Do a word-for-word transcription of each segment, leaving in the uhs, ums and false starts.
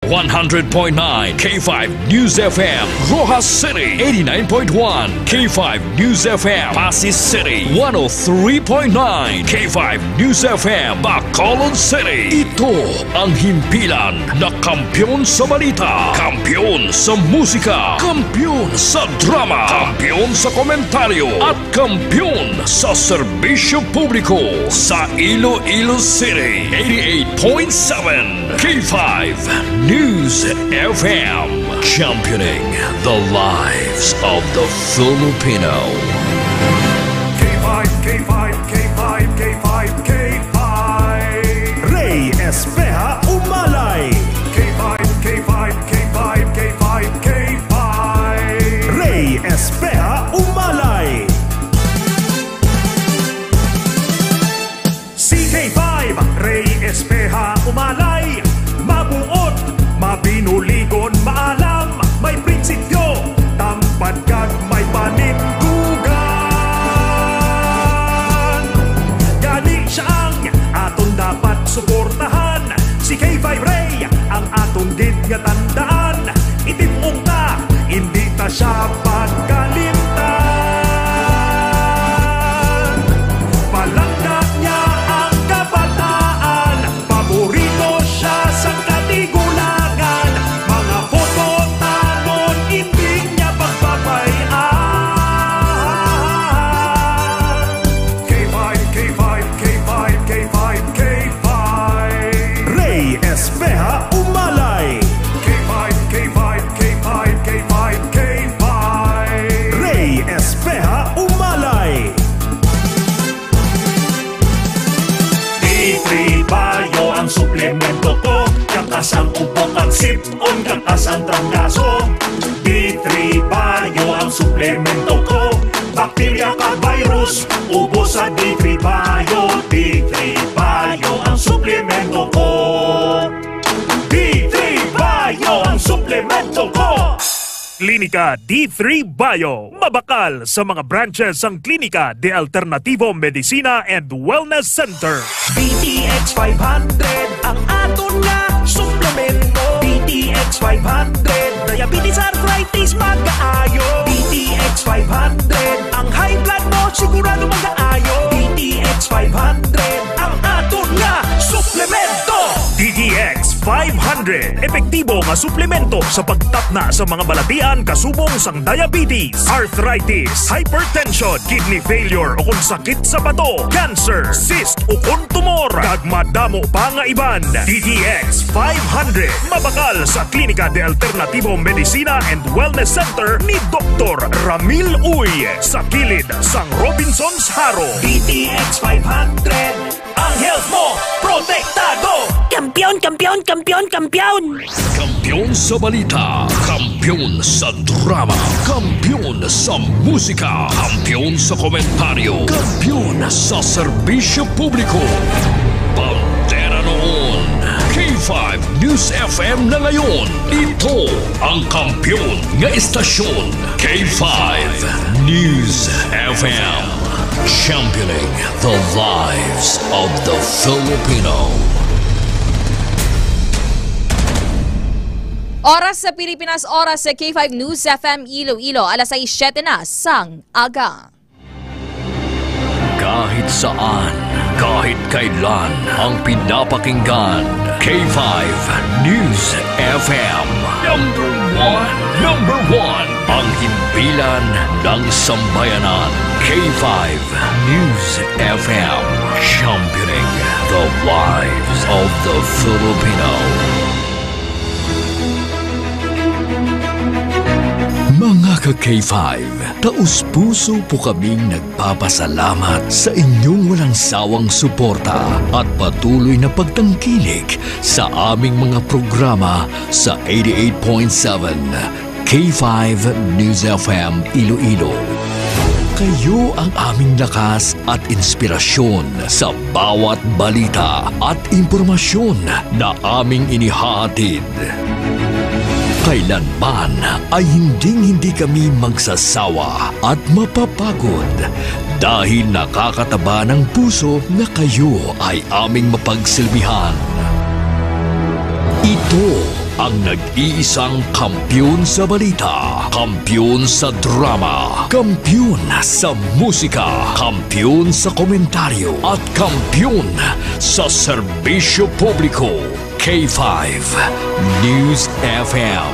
One hundred point nine K five News F M, Roxas City, eighty-nine point one K five News F M, Passi City, one oh three point nine K five News F M, Bacolod City. Ito ang himpilan na kampiyon sa balita, kampiyon sa musika, kampiyon sa drama, kampiyon sa komentaryo, at kampiyon sa serbisyo publiko sa Iloilo City, eighty-eight point seven K five News F M, championing the lives of the Filipino. K five, K five, K five, K five, K five. Rey Espeha Umalay. K five, K five, K five, K five, K five. Rey Espeha Umalay. C K five, Rey Espeha Umalay. Mabuot, mabinuligon, maalam, may prinsipyo, tampad kag may panindugan. Gani siya ang aton dapat suportahan. Si K five Rey ang aton gid nga tandaan. Itim-ong ta, hindi ta siya pagkalimtan. Palangga niya ang kabataan, paborito siya sa katigulangan. Mga photo tanon, hindi niya pagpabay-an. K five, K five, K five, K five, K five. Rey Espeha Umalay. K five, K five, K five, K five, K five. Rey Espeha Umalay. D three Bio ang suplemento ko. Katas ang upo kag sip-on, katas ang trangkaso. D three Bio ang suplemento ko. Bakterya kag virus, ubos sa D three Bio. D three Bio ang suplemento ko. D three Bio ang suplemento ko. Klinika D three Bio. Mabakal sa mga branches sang Klinika de Alternativo Medicina and Wellness Center. D T X five hundred ang aton nga suplemento. D T X five hundred, diabetes, arthritis, magaayo. D T X five hundred, ang high blood mo sigurado magaayo. D T X five hundred ang aton nga suplemento. D T X five hundred, epektibo nga suplemento sa pagtapna sa mga balatian kasubong sang diabetes, arthritis, hypertension, kidney failure, o kon sakit sa bato, cancer, cyst, o kon tumor, kag madamo pa nga iban. D T X five hundred, mabakal sa Klinika de Alternativo Medicina and Wellness Center ni Doktor Ramil Uy, sa kilid sang Robinsons Jaro. D T X five hundred, ang health mo, protektado! Kampiyon, kampiyon, kampiyon, kampiyon! Kampiyon sa balita, kampiyon sa drama, kampiyon sa musika, kampiyon sa komentaryo, kampiyon sa serbisyo publiko. Bandera noon, K five News F M na ngayon. Ito ang kampiyon nga istasyon, K five News F M. Championing the lives of the Filipino. Oras sa Pilipinas, oras sa K five News F M Iloilo, alas sais siyete na sang aga. Kahit saan, kahit kailan, ang pinapakinggan, K five News F M. Number one, number one, ang himpilan ng sambayanan, K five News F M, championing the lives of the Filipino. Mga ka-K five, taos-puso po kaming nagpapasalamat sa inyong walang sawang suporta at patuloy na pagtangkilik sa aming mga programa sa eighty-eight point seven K five News F M Iloilo. Kayo ang aming lakas at inspirasyon sa bawat balita at impormasyon na aming inihahatid. Kailanman ay hinding-hindi kami magsasawa at mapapagod dahil nakakataba ng puso na kayo ay aming mapagsilbihan. Ito Ang nag-iisang kampiyon sa balita, kampiyon sa drama, kampiyon sa musika, kampiyon sa komentaryo, at kampiyon sa serbisyo publiko. K five News F M,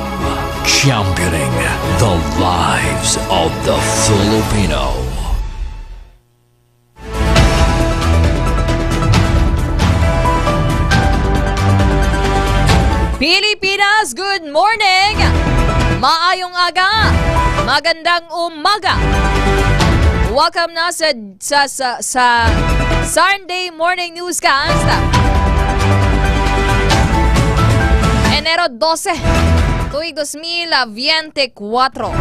championing the lives of the Filipino. Pilipinas, good morning! Maayong aga! Magandang umaga! Welcome na sa, sa, sa, sa Sunday Morning Newscast. Enero dose, tuig dos mil biyente kuwatro.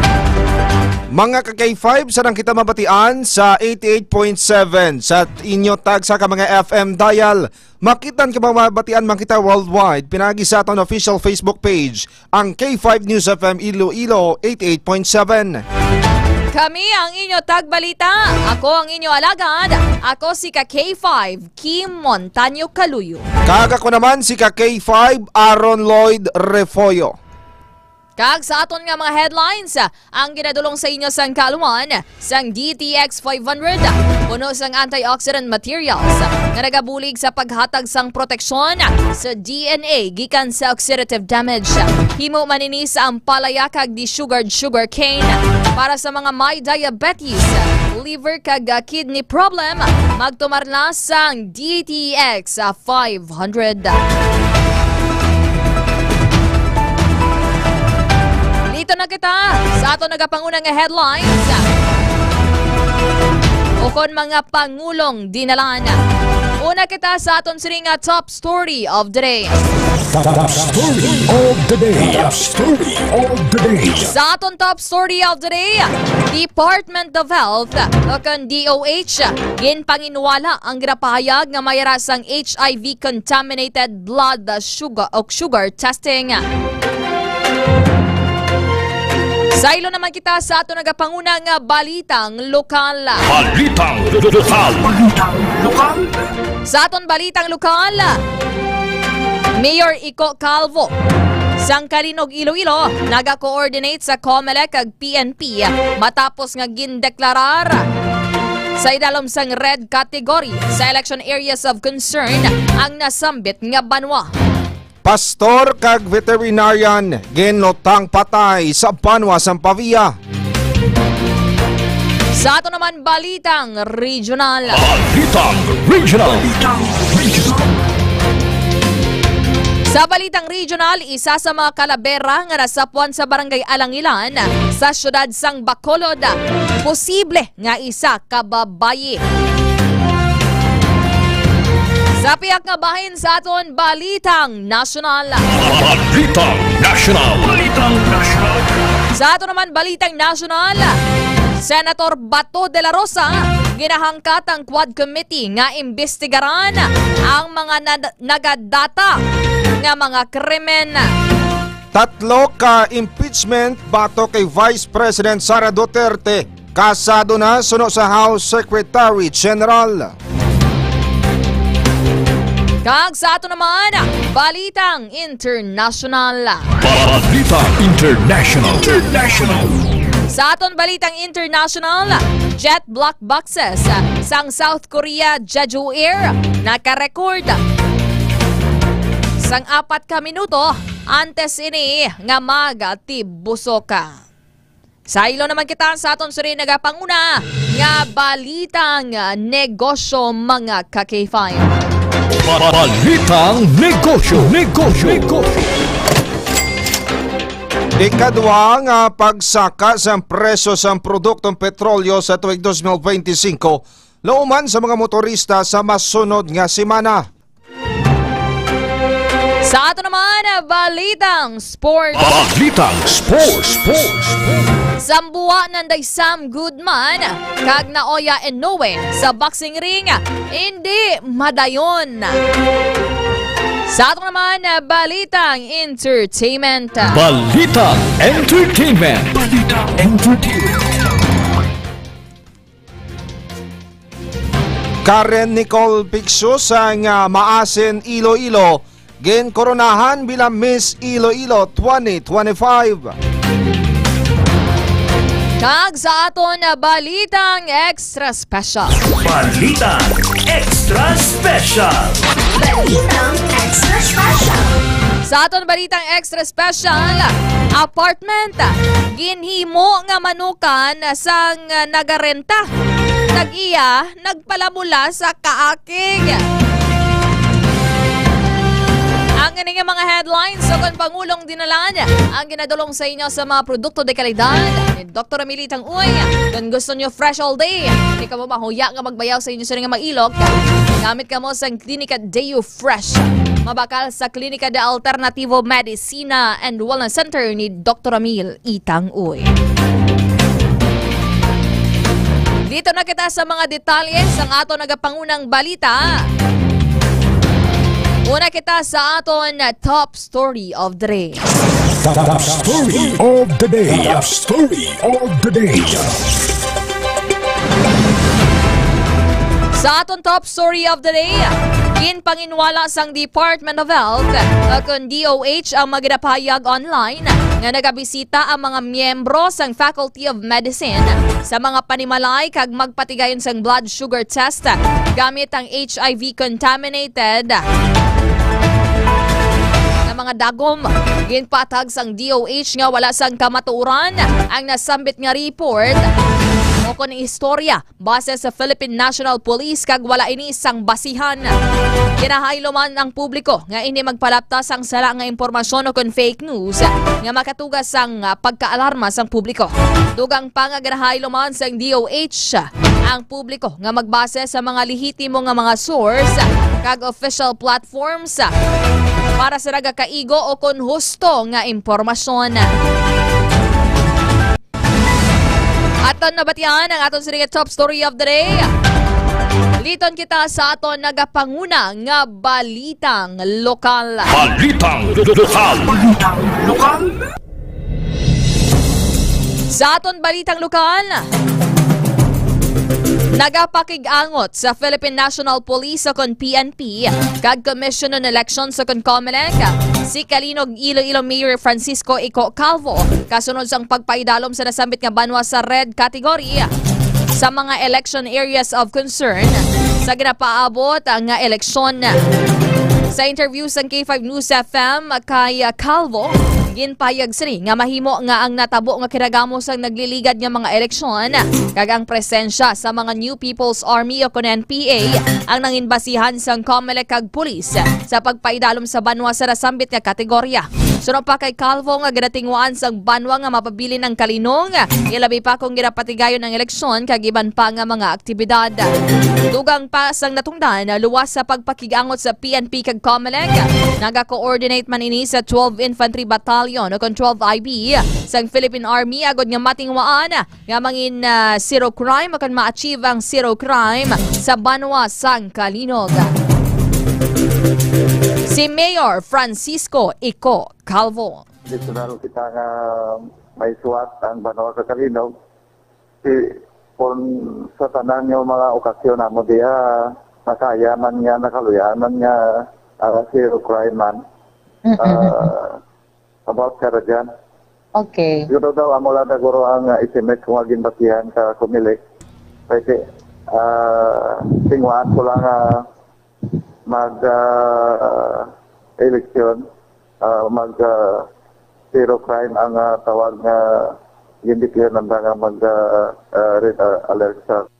Mga ka-K five, sa nang kita mabatian sa eighty-eight point seven sa inyo tagsa ka mga F M dial. Makitan ka mabatian man kita worldwide, pinagi sa aton official Facebook page, ang K five News F M Iloilo eighty-eight point seven. Kami ang inyo tagbalita. Ako ang inyo alagad. Ako si ka K five, Kim Montaño Caluyo. Kag ako naman si ka K five, Aaron Lloyd Refollo. Kag sa aton nga mga headlines, ang ginadulong sa inyo sang kaaluman sang D T X five hundred, puno sang antioxidant materials nga nagabulig sa paghatag sang proteksyon sa D N A gikan sa oxidative damage. Himo man ini sa ampalaya kag desugared sugarcane. Para sa mga may diabetes, liver kag, ah, kidney problem, magtumar na sang D T X, ah, five hundred. Dito na kita sa aton nagapangunang headlines ukon mga pangulong dinalan. Una kita sa aton sini nga top story of the day. Top story of the day. Top story of the day. Sa aton top story of the day, Department of Health, o kon D O H, ginpanginwala ang ginapahayag nga may ra sang H I V contaminated blood sugar o sugar testing. Saylo naman kita sa aton nagapanguna nga balitang lokal. Balitang lokal. Balitang lokal. Sa aton balitang lokal, Mayor Kiko Calvo sang Calinog, Iloilo, naga-coordinate sa Comelec kag P N P matapos nga gindeklarar sa idalom sang red category sa election areas of concern ang nasambit nga banwa. Pastor kag veterinarian ginlutang patay sa banwa sang Pavia. Sa ato naman balitang regional. Balitang regional. Sa balitang regional, isa sa mga kalabera nga nasapwan sa Barangay Alangilan sa siyudad sang Bacolod, posible nga isa ka babayi. Sa pihak nga bahin sa aton balitang nasyonal. Balitang nasyonal. Balitang nasyonal. Sa aton naman balitang nasyonal, Senator Bato de la Rosa, ginahangkat ang Quad Committee nga imbestigaran ang mga nad-, nagadata nga mga krimen. Tatlo ka impeachment batok kay Vice President Sara Duterte kasado na suno sa House Secretary General. Kag sa ato naman, balitang international. Balitang international. International. Sa aton balitang international, jet black boxes sang South Korea Jeju Air naka-record sang apat ka minuto antes ini nga magtibusok. Saylo naman kita sa aton sini nagapanguna nga balitang negosyo, mga ka K five. Balitang negosyo, negosyo, negosyo. Ikadwa nga pagsaka sa presyo sang produktong petrolyo sa tuig dos mil benti singko, lauman sa mga motorista sa masunod nga semana. Sa ato naman, balitang sports. Balitang sports, sports, sports. Sambuwa Nanday Sam Goodman kag Naoya Inoue sa boxing ring, hindi madayon. Sa ato naman, balitang entertainment. Balitang entertainment. Balitang entertainment. Karen Nicole Pixo sang, ah, Maasin, Iloilo, ginkoronahan bilang Miss Iloilo twenty twenty-five. Kag sa aton na balitang extra special. Balitang extra special. Balitang extra special. Sa aton balitang extra special, apartment ginhimo nga manukan sang nagarenta. Tag-iya, nagpalamula sa kaakig. Ang ini nga mga headlines o kon pangulong dinalan ang ginadulong sa inyo sa mga produkto de kalidad ni Doktor Emilita Uy. Kung gusto nyo fresh all day, di kamo mahuya nga magbayaw sa inyo sini nga mailok, gamit kamo sang Klinika Deo Fresh. Mabakal sa Klinika de Alternativo Medicina and Wellness Center ni Doktor Emil Itang Uy. Dito na kita sa mga detalye sang ato nagapangunang balita. Una kita sa aton top story of the day. Top story of the day. Top story of the day. Sa aton top story of the day, ginpanginwala sang Department of Health, uh, kon D O H, ang mga ginapahayag online nga nagabisita ang mga miyembro sang Faculty of Medicine sa mga panimalay kag magpatigayon sang blood sugar test gamit ang H I V contaminated nga mga dagom. Ginpatag sang D O H nga wala sang kamatuoran ang nasambit nga report o kon istorya base sa Philippine National Police kag wala ini sang basihan. Ginahaylo man ang publiko nga indi magpalapta sang sala nga impormasyon o kon fake news nga makatuga sang, ah, pagkaalarma sang publiko. Dugang pa nga ginahaylo man sang D O H ang publiko nga magbase sa mga lehitimo nga mga source kag official platforms para sa nagakaigo o kon husto nga impormasyon. Aton nabatian ang aton sini nga top story of the day. Liton kita sa aton nagapanguna nga balitang lokal. Balitang lokal. Sa aton balitang lokal, nagapakig-angot sa Philippine National Police o kon P N P kag Commission on Elections o kon COMELEC si Calinog Iloilo Mayor Francisco Ico Calvo kasunod sang pagpaidalom sa nasambit nga banwa sa red category sa mga election areas of concern sa ginapaabot nga eleksyon. Sa interview sang K five News F M kay Calvo, ginpahayag sini nga mahimo nga ang natabo nga kinagamo sang nagliligad nga mga eleksyon kag ang presensya sa mga New People's Army o kon N P A ang nangin basihan sang COMELEC kag pulis sa pagpaidalom sa banwa sa nasambit nga kategorya. Suno pa kay Calvo nga ginatinguhaan sang banwa nga mapabilin ang Calinog, ilabi pa kung ginapatigayon ang eleksyon kag iban pa nga mga aktibidad. Dugang pa sang natungdan, luwas sa pagpakig-angot sa P N P kag COMELEC, naga-coordinate man ini sa twelve Infantry Battalion o kon twelve I B sang Philippine Army agod nga matinguhaan nga mangin, ah, zero crime o kon ma-achieve ang zero crime sa banwa sang Calinog. Si Mayor Francisco Ico Calvo. Additional kita nga may suwat ang banwa sa Calinog. Si, kung sa tanan nga mga okasyon namo diha, nakaya man nga, nakaluya man nga, ah, zero crime man. Ah, about sa radyan. Okay. Siguro daw, amo lang siguro ang, ah, estimate kung ginbatihan sa COMELEC. Kasi, ah, tinguhaan ko lang, ah, mag, ah, eleksyon, ah, mag, ah, zero crime ang, ah, tawag nga gindeclare nanda nga mag, ah, ah, red, ah, alert sa.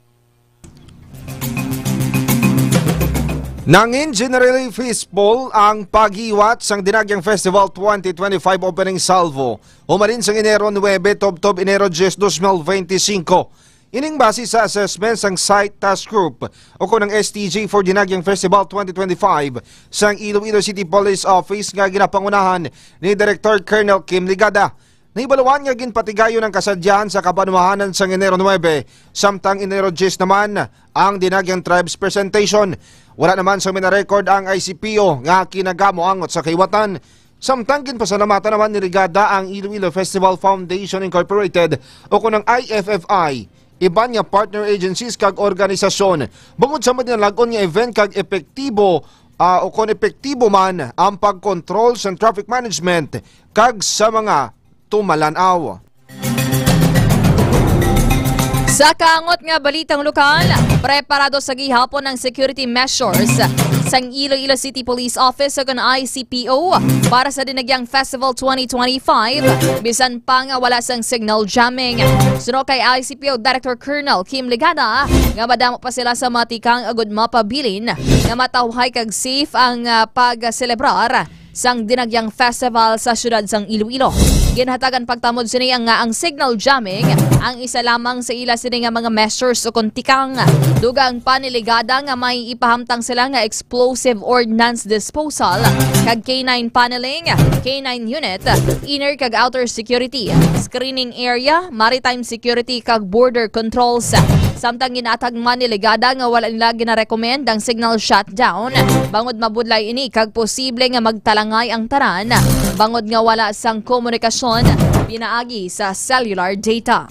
Nangin generally peaceful ang paghiwat sang Dinagyang Festival twenty twenty-five opening salvo humalin sang Enero nuebe tubtob Enero diyes, dos mil benti singko. Ining base sa assessment sang Site Task Group o kon ang S T G for Dinagyang Festival twenty twenty-five sang Iloilo City Police Office nga ginapangunahan ni Director Colonel Kim Ligada. Nahibaluan nga ginpatigayon ang kasadyahan sa kabanwahanan sang Enero nuebe, samtang Enero diyes naman ang Dinagyang Tribes Presentation. Wala naman sa mina-record ang I C P O nga kinagamo angot sa kahiwatan. Samtang ginpasalamatan naman ni Ligada ang Iloilo Festival Foundation Incorporated o kon ang I F F I, iban nga partner agencies kag organisasyon bangod sa madinalag-on nga event kag epektibo ah, o kon epektibo man ang pagkontrol sa traffic management kag sa mga tumalan-aw. Sa kaangot nga balitang lokal, preparado sa gihapon ang security measures sang Iloilo City Police Office o kon I C P O para sa Dinagyang Festival twenty twenty-five, bisan pa nga wala sang signal jamming. Suno kay I C P O Director Colonel Kim Ligada, nga madamo pa sila sa matikang agud mapabilin nga matawhay kag safe ang, ah, pagselebrar sang Dinagyang Festival sa siyudad sang Iloilo. Ginhatagan pagtamod sini ang, nga ang signal jamming ang isa lamang sa ila sini nga mga measures o kon tikang. Dugang pa ni Ligada nga may ipahamtang sila nga explosive ordnance disposal kag K nine paneling, K nine unit, inner kag outer security, screening area, maritime security kag border controls. Samtang ginatag man ni Ligada nga wala nila ginarekomend ang signal shutdown bangod mabudlay ini kag posible nga magtalangay ang tanan bangod nga wala sang komunikasyon pinaagi sa cellular data.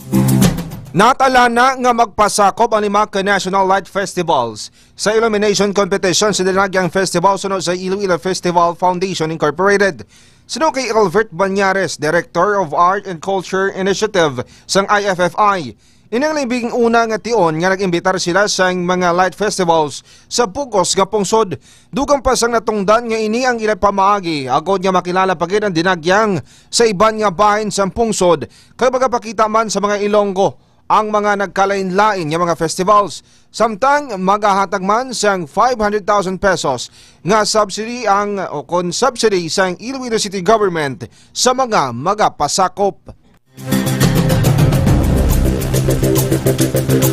Natala na nga magpasakop ang lima ka National Light Festivals sa illumination competition sa Dinagyang Festival suno sa Iloilo Festival Foundation Incorporated. Suno kay Albert Banyares, Director of Art and Culture Initiative sang I F F I, ini ang labing una nga tion nga nag-imbitar sila sang mga light festivals sa bug-os nga pungsod. Dugang pa sang natungdan nga ini ang ila pamaagi agod nga makilala pa gid ang Dinagyang sa iban nga bahin sang pungsod kag magapakita man sa mga Ilonggo ang mga nagkalain-lain nga mga festivals. Samtang magahatag man sang five hundred thousand pesos nga subsidy ang, o kon subsidy sang Iloilo City Government sa mga magapasakop.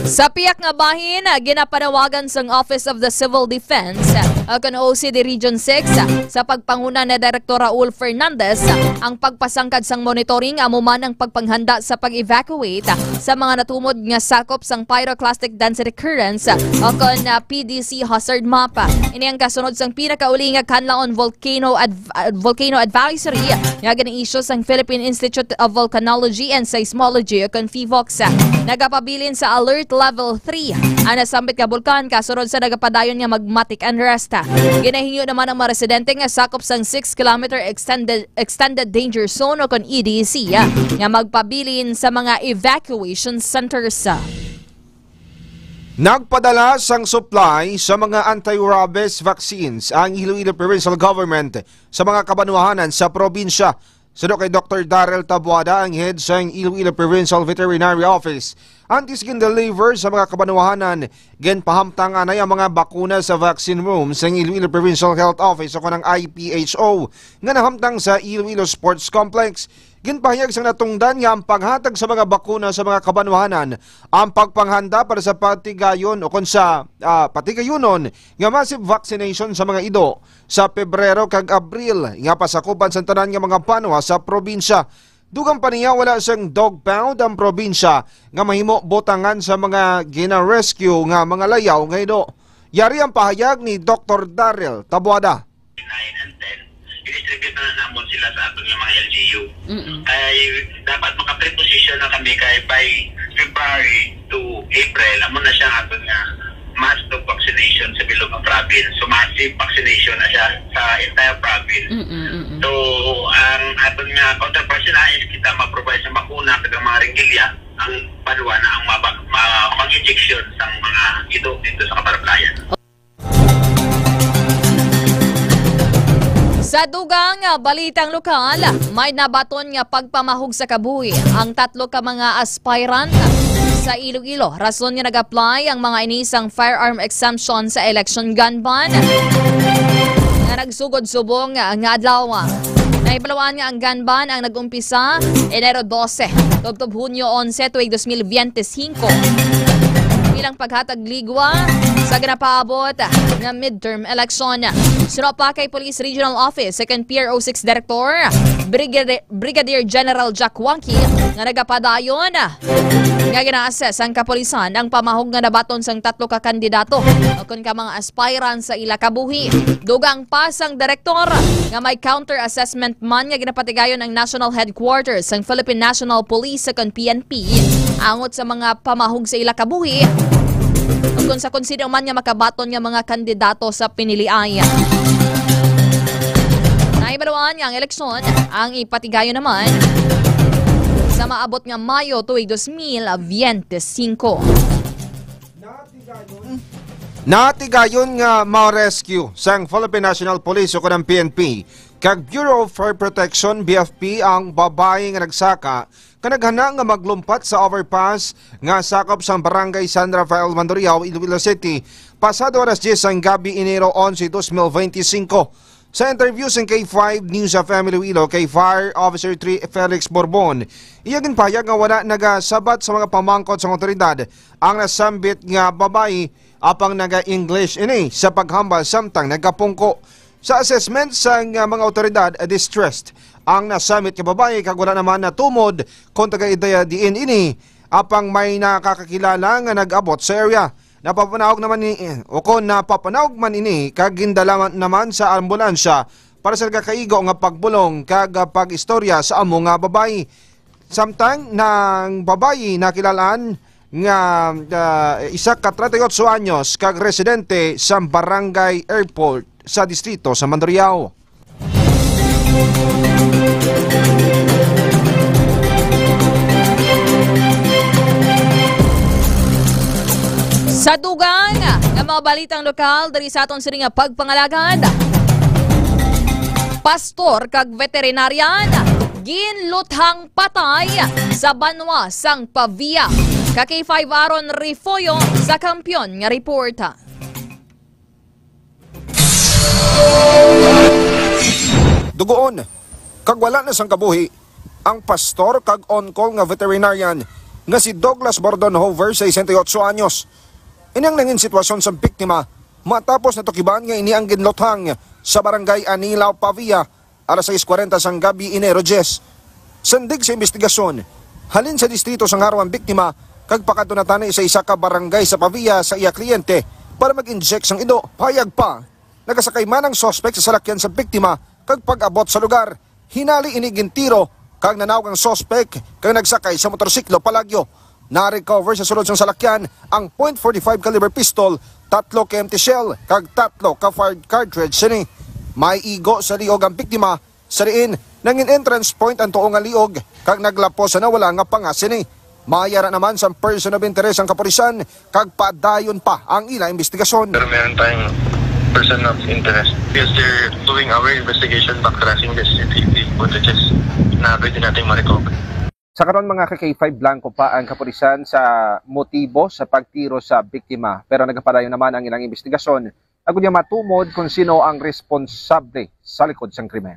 Sa pihak nga bahin, ginapanawagan sang Office of the Civil Defense, o kon O C D Region six, sa pagpanguna ni Direktor Raul Fernandez, ang pagpasangkad sang monitoring amo man ang pagpanghanda sa pag-evacuate sa mga natumod nga sakop sang pyroclastic dense recurrence o kon, ah, P D C hazard map. Ini ang kasunod sang pinakauli nga Canlaon Volcano Adv-, ah, Volcano Advisory nga gin-issue sang Philippine Institute of Volcanology and Seismology o kon PHIVOLCS. Nagapabilin sa Alert Level three ang nasambit nga bulkan kasunod sa nagapadayon nga magmatic unrest. Ginahingyo naman ang mga residente nga sakop sang six kilometer extended, extended danger zone o kon E D C, ah, nga magpabilin sa mga evacuation centers. Nagpadala sang supply sa mga anti-rabies vaccines ang Iloilo Provincial Government sa mga kabanwahanan sa probinsya. Suno kay Doktor Darrell Taboada, ang head sang Iloilo Provincial Veterinary Office, antes gin-deliver sa mga kabanwahanan, ginpahamtang anay ang mga bakuna sa vaccine room sang Iloilo Provincial Health Office o kon ang I P H O nga nahamtang sa Iloilo Sports Complex. Ginpahayag sang natungdan nga ang paghatag sa mga bakuna sa mga kabanwahanan ang pagpanghanda para sa patigayon o kon sa, ah, patigayunon nga massive vaccination sa mga ido sa Pebrero kag Abril nga pasakupan sa tanan nga mga banwa sa probinsya. Dugang pa niya, wala sang dog pound ang probinsya nga mahimo butangan sa mga gina-rescue nga mga layaw nga ido. Yari ang pahayag ni Doktor Darrell Taboada. Nine and ten, i-distribute na namon sila sa aton nga mga L G U. Mm-mm. Kay dapat maka-preposition na kami kay by February to April, amo na siya ang aton nga mass dog vaccination sa bilog nga province. So, massive vaccination na siya sa entire province. Mm-mm, mm-mm. So, ang aton nga counterpart sila is kita mag-provide sa bakuna kag ang mga ringgilya, ang banwa na ang mabag-, ma-, mag-injection sa mga ido dito sa Kabaranggayan. Sa dugang nga balitang lokal, may nabaton nga pagpamahog sa kabuhi ang tatlo ka mga aspirant sa Iloilo, rason nga nag-apply ang mga ini sang firearm exemption sa election gun ban nga nagsugod subong nga adlaw. Nahibaluan nga ang gun ban ang nag-umpisa Enero dose tubtob Hunyo onse tuig dos mil biyente singko bilang paghatag ligwa sa ginapaabot nga midterm election. Suno pa kay Police Regional Office Second P R O six Director Brigadier, Brigadier General Jack Wangki nga nagapadayon nga gina-assess ang kapulisan ang pamahog nga nabaton sang tatlo ka kandidato o kon ka mga aspirant sa ila kabuhi. Dugang pa sang direktor nga may counter-assessment man nga ginapatigayon ang National Headquarters sang Philippine National Police o kon P N P angot sa mga pamahog sa ila kabuhi. kon sa kon sino man nga makabaton nga mga kandidato sa piniliay. Nahibaluan nga ang eleksyon ang ipatigayon naman sa maabot nga Mayo tuig dos mil biyente singko. Natigayon nga ma-rescue sang Philippine National Police o kanang P N P kag Bureau of Fire Protection, B F P, ang babayi nga nagsaka nga naghana nga maglumpat sa overpass nga sakop sang Barangay San Rafael, Mandurriao, Iloilo City, pasado alas diyes sang gabi, Enero onse, dos mil bente singko. Sa interview sang K five News F M Iloilo kay Fire Officer three Felix Borbon, iya ginpahayag nga wala nagasabat sa mga pamangkot sang awtoridad ang nasambit nga babayi, apang naga-English ini sa paghambal samtang nagapungko. Sa assessment sang, ah, mga awtoridad, ah, distressed ang nasambit nga babayi kag wala naman natumod kon taga-ida diin ini, apang may nakakakilala nga nag-abot sa area. Napapanaog naman ni, o kon napapanaog man ini, kag gindala man naman sa ambulansya para sa nagakaigo nga pagbulong kag, ah, pag-istorya sa amo nga babayi. Samtang nang babayi nakilalaan nga, ah, isa ka treinta y ocho anyos kag residente sa Barangay Airport sa distrito sa Mandurriao. Sa dugang nga mga balitang lokal diri sa aton sini nga pagpangalagad, pastor kag veterinarian ginluthang patay sa banwa sang Pavia. Ka K five Aaron Refollo sa Kampiyon nga reporta. Dugoon kag wala na sang kabuhi ang pastor kag on-call nga veterinarian nga si Douglas Bordon Hover, sesenta y ocho anyos. Ini ang nangin sitwasyon sa biktima matapos natukiban nga ini ang ginluthang sa Barangay Anilao, Pavia, alas sais kwarenta sang gabi, Enero diyes. Sandig sa imbestigasyon, halin sa distrito sang Jaro ang biktima kag pakadto na tani sa isa ka barangay sa Pavia sa iya kliyente para mag-inject sang ido. Pahayag pa, nagasakay man ang suspek sa salakyan sa biktima kag pag-abot sa lugar, hinali ini gintiro kag nanawag ang suspek kag nagsakay sa motorsiklo palagyo. Na-recover sa sulod sang salakyan ang point forty five caliber pistol, tatlo ka empty shell, kag tatlo ka fired cartridge sini. May igo sa liog ang biktima, sa diin nangin entrance point ang tuo nga liog kag naglapos sa nawala nga panga sini. May ara naman sang person of interest ang kapulisan kag padayon pa ang ila imbestigasyon. Pero meron tayong person of interest. Yes, they're doing our investigation, backtracking the C C T V footages na pwede nating ma-recover. Sa karon, mga ka K five, blanco pa ang kapulisan sa motibo sa pagtiro sa biktima, pero nagapadayon naman ang ilang imbestigasyon agud nga matumod kung sino ang responsable sa likod sang krimen.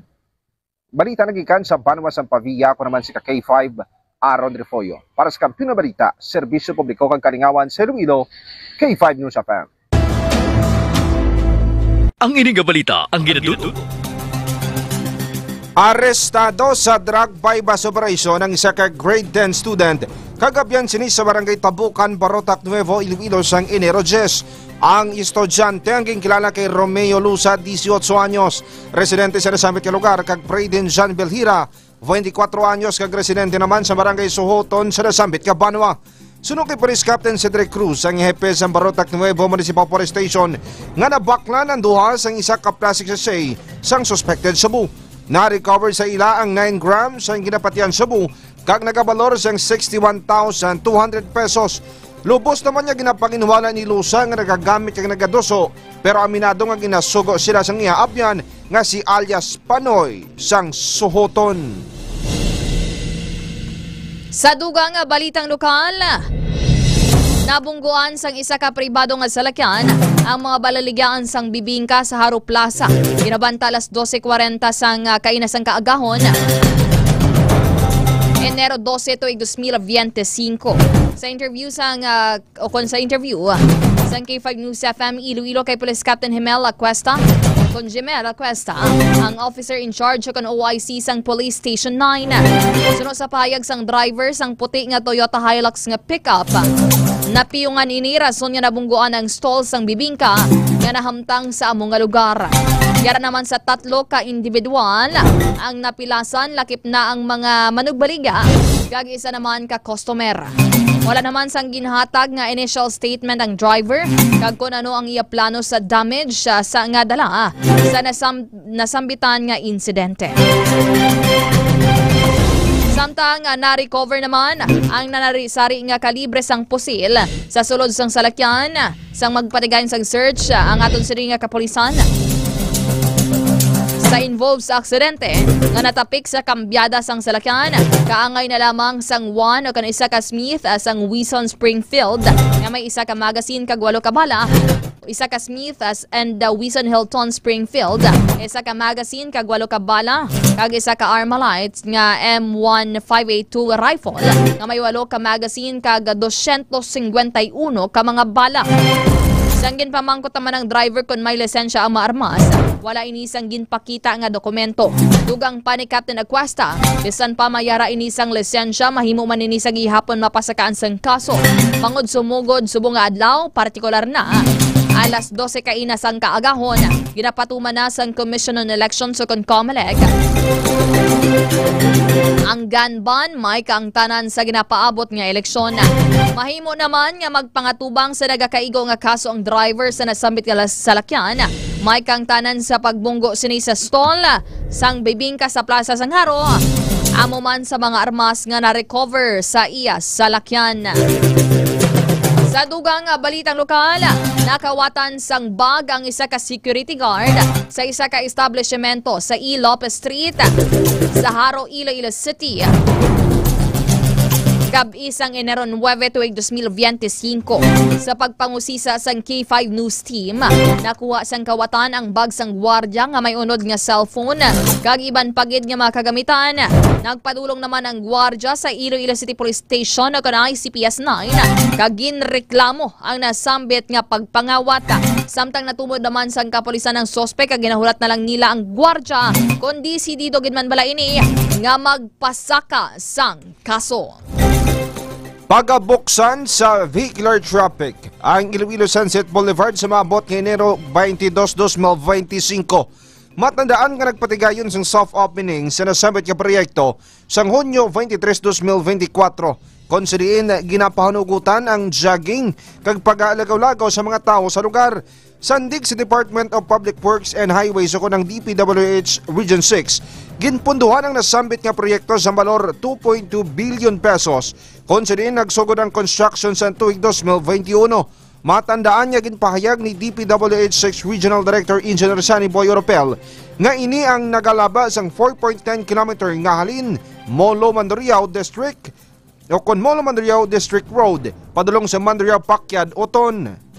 Balita nagikan sa banwa sang Pavia, ako naman si ka K five, Aaron Refollo. Para sa Kampiyon nga Balita, Serbisyo Publiko kag Kalingawan sa Iloilo, K five News F M. Ang ini nga balita ang ginadul-ong. Arestado sa drug buy-bust operation ang isa ka grade ten student kag abyan sini sa Barangay Tabukan, Barotac Nuevo, Iloilo sang Enero diyes. Ang estudyante ang ginkilala kay Romeo Lusa, disiotso anyos, residente sa nasambit nga lugar, kag Brayden Jean Belhira, twenty-four anyos, kag residente naman sa Barangay Suhoton sa nasambit nga banwa. Suno kay Police Captain Cedric Cruz, ang hepe sa Barotac Nuevo Municipal Police Station, nga nabaklan ang duha sang isa ka plastic sachet sang suspected shabu. Na-recover sa ila ang nine grams sang ginapatihan shabu kag nagabalor sang sixty-one thousand two hundred pesos. Lubos naman nga ginapanginwala ni Lusa nga nagagamit kag nagaduso, pero aminado nga ginasugo sila sang iya abyan nga si alias Panoy sang Suhoton. Sa dugang nga balitang lokal, nabungguan sang isa ka pribado nga salakyan ang mga balaligyan sang bibingka sa Jaro Plaza. Ginabanta alas dose kwarenta sang, ah, kaina sang kaagahon, Enero dose, tuig dos mil biyente singko. Sa interview sang, ah, o kon sa interview, ah, sang K five News F M Iloilo kay Police Captain Jimel Acuesta, kon Jimel Acuesta, ang officer in charge o kon O I C sang Police Station nine. Suno sa pahayag sang driver sang puti nga Toyota Hilux nga pickup, napiyungan ini rason nga nabungguan ang stall sang bibingka nga nahamtang sa amo nga lugar. Yara naman sa tatlo ka individual ang napilasan, lakip na ang mga manugbaligya kag isa naman ka customer. Wala naman sang ginhatag nga initial statement ang driver kag kon ano ang iya plano sa damage, ah, sa nga dala, ah, sa nasam-, nasambitan nga insidente. Samtang, ah, na-recover naman ang nanari-sari nga kalibre sang pusil sa sulod sang salakyan. Sang magpatigayon sang search, ah, ang aton sini nga kapulisan sa involved sa aksidente nga natapik sa kambyada sang salakyan, kaangay na lamang sang one o kan isa ka Smith, ah, sang Wison Springfield nga may isa ka magazine kag walo ka bala, isa ka Smith, ah, and, ah, Wison Hilton Springfield, isa ka magazine kag walo ka bala, kag isa ka Armalite nga M one five eight two rifle nga may walo ka magazine kag dosyentos singkwenta y uno ka mga bala. Sang ginpamangkot naman ang driver kon may lisensya ang mga armas, wala ini sang ginpakita nga dokumento. Dugang pa ni Captain Acuesta, bisan pa may ara ini sang lisensya, mahimo man ini sa gihapon mapasakaan sang kaso. Bangod sumugod subong nga adlaw, partikular na alas dose kaina sang kaagahon, ginapatuman na sang Commission on Elections o kon COMELEC ang gun ban, may kaangtanan sa ginapaabot nga eleksyon. Mahimo naman nga magpangatubang sa nagakaigo nga kaso ang driver sa nasambit nga las-, salakyan. May kaangtanan sa pagbunggo sini sa stall sang bibingka sa Plaza Sanjaro, amo man sa mga armas nga na-recover sa iya salakyan. Sa dugang nga balitang lokal, nakawatan sang bag ang isa ka security guard sa isa ka establishmento sa E. Lopez Street sa Jaro, Iloilo City. Gab-i sang Enero nuebe tuig dos mil biyente singko, sa pagpangusisa sang K five News Team, nakuha sang kawatan ang bag sang gwardya nga may unod nga cellphone kag iban pa gid nga mga kagamitan. Nagpadulong naman ang gwardya sa Iloilo City Police Station o kon I C P S nine kag ginreklamo ang nasambit nga pagpangawat. Samtang natumod naman sang kapulisan ang suspek kag ginahulat na lang nila ang gwardya kon desidido gid man bala ini nga magpasaka sang kaso. Pagabuksan sa vehicular traffic ang Iloilo Sunset Boulevard sa maabot nga Enero twenty-two, dos mil bente singko. Matandaan nga nagpatigayon sang soft opening sa nasambit nga proyekto sang Hunyo twenty-three, dos mil bente kwatro, kon sa diin ginapahanugutan ang jogging kag pag-aalagaw-lagaw sa mga tawo sa lugar. Sandig sa Department of Public Works and Highways o kon ang D P W H Region six, ginpunduhan ang nasambit nga proyekto sa balor two point two billion pesos, kon sa diin nagsugod ang construction sa tuig dos mil bente uno. Matandaan nga ginpahayag ni D P W H six Regional Director Engineer Sunny Boy Oropel nga ini ang nagalaba sang four point ten kilometer nga halin Molo Mandurriao District o kon Molo Mandurriao District Road padulong sa Mandurriao Pakyad, Oton.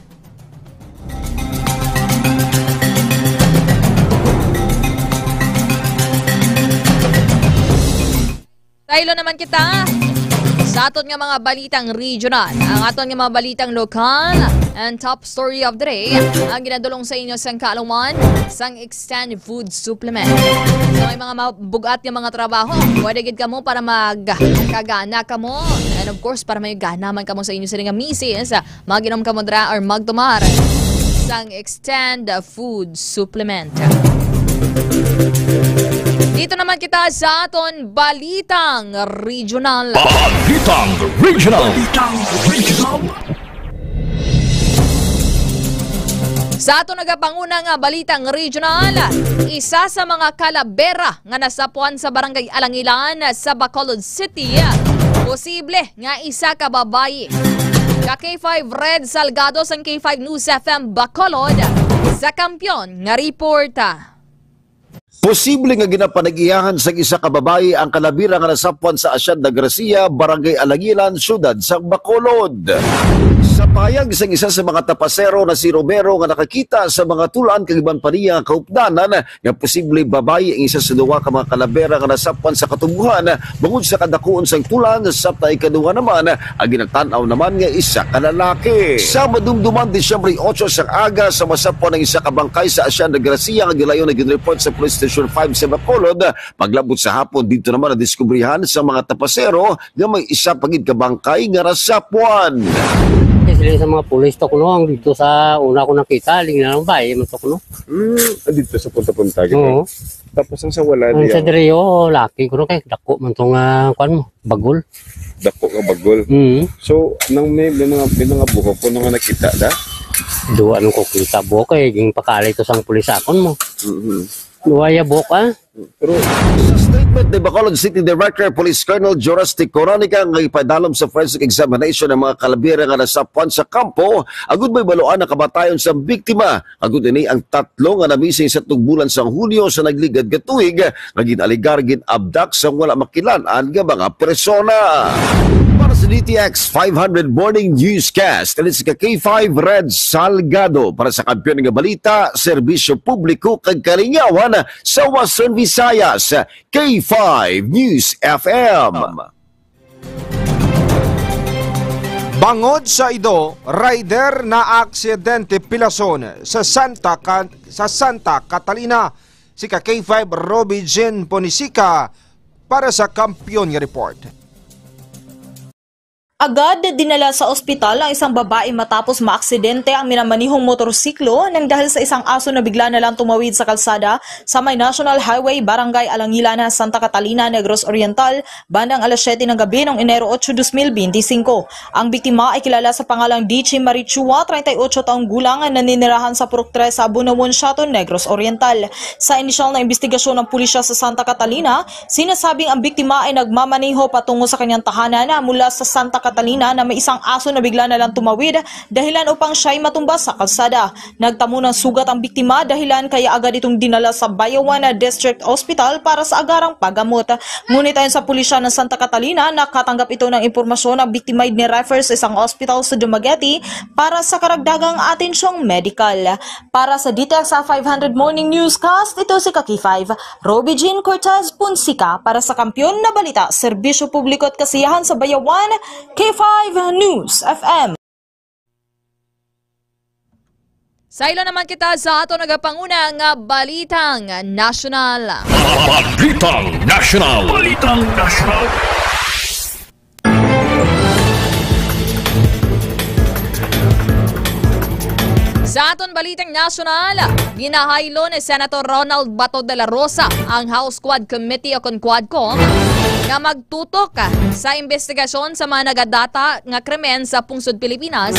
Saylo naman kita sa aton nga mga balitang regional, ang aton nga mga balitang lokal, and top story of the day, ang ginadulong sa inyo sang kaalaman sang Extend Food Supplement. So may mga mabugat nga mga trabaho, pwede gid kamo para magkagana kamo, and of course para may gana man kamo sa inyo sini nga misis, maginom kamo dra or magtumar sang Extend Food Supplement. Dito naman kita sa aton balitang regional. Balitang regional. Balitang regional. Sa aton nagapanguna nga balitang regional, isa sa mga kalabera nga nasapwan sa Barangay Alangilan sa Bacolod City, posible nga isa ka babayi. Ka K five Red Salgado sang K five News F M Bacolod sa Kampiyon nga report. Posible nga ginapanag-iyahan sang isa ka babayi ang kalabera nga nasapwan sa Hacienda Gracia, Barangay Alangilan, Siyudad sang Bacolod. Sa pahayag sang isa sa mga tapasero na si Romero nga nakakita sa mga tulan kag iban pa niya nga kahupdanan nga posible babayi ang isa sa duha ka mga kalabera nga nasapwan sa katubohan bangod sa kadakuon sang tulan, samtang ikaduha naman ang ginatan-aw naman nga isa ka lalaki. Sa madumduman, Disyembre otso sang aga, sa masapwan ang isa ka bangkay sa Hacienda Gracia nga gilayon nga ginreport sa Police Station five sa Bacolod. Paglabot sa hapon, dito naman nadiskubrihan sa mga tapasero nga may isa pa gid ka bangkay nga nasapwan. Siling sa mga pulis to kuno, ang dito sa una ko nakita, siling na lang ba, eh, man to kuno. Hmm, dito sa punta-punta, gito? Oo. Tapos ang sa wala Ang niya? Sa diri, oh, laki kuno kay dako man tong, ah, kuwan mo, bagol. Dako nga bagol. Mm. So, nang may, may mga, may mga buhok po nga nakita da? Duwa nung ko kita buhok, eh, ging pakalay to sang pulis akon mo. Mhm. Duwa ya buhok, ah. Pero sa statement ni Bacolod City Director Police Colonel Jorastic Coronica nga ipadalom sa forensic examination ang mga kalabira nga nasapuan sa kampo, agud may baluan ang kamatayon sa biktima. Agud ini ang tatlo nga namising sa tugbulan sang Hunyo sa nagligad nga tuig nga gin-alegar gin-abduct sang wala makilan-an nga mga persona. Para sa D T X five hundred Morning Newscast, ini si ka K five Red Salgado para sa Kampiyon nga Balita, Serbisyo Publiko kag Kalingawan sa Western Visayas, K five News F M. Bangod sa ido, rider na aksidente pilason sa Santa Can-, sa Santa Catalina, si ka K five Robbie Jean Ponisica para sa Kampiyon nga Report. Agad dinala sa ospital ang isang babae matapos maaksidente ang minamanihong motorsiklo nang dahil sa isang aso na bigla na lang tumawid sa kalsada sa may National Highway, Barangay Alangilan, Santa Catalina, Negros Oriental, bandang alas siyete ng gabi noong Enero otso, dos mil benti singko. Ang biktima ay kilala sa pangalang Dichi Marichua, treinta y ocho taong gulang, na naninirahan sa Purok tres sa Bunawon, Siaton, Negros Oriental. Sa inisyal na imbestigasyon ng pulisya sa Santa Catalina, sinasabing ang biktima ay nagmamaneho patungo sa kanyang tahanan mula sa Santa Catalina na may isang aso na bigla na lang tumawid dahilan upang siya'y matumba sa kalsada. Nagtamo ng sugat ang biktima, dahilan kaya agad itong dinala sa Bayawan District Hospital para sa agarang paggamot. Ngunit ayon sa pulisya ng Santa Catalina, nakatanggap ito ng impormasyon ang biktima ay ni-refer sa isang hospital sa Dumaguete para sa karagdagang atensyong medikal. Para sa D T X five hundred Morning Newscast, ito si ka K five, Robbie Jean Cortez Ponsica para sa Kampiyon na Balita, Serbisyo Publiko at Kasiyahan sa Bayawan, K five News F M. Saylo naman kita sa ato nagapanguna nga balitang nasyonal. Balitang nasyonal. Balitang nasyonal. Sa aton balitang nasyonal, ginahaylo ni Senator Ronald Bato de la Rosa ang House Quad Committee o kon Quadcom nga magtutok sa investigasyon sa mga nagadata nga krimen sa pungsod Pilipinas,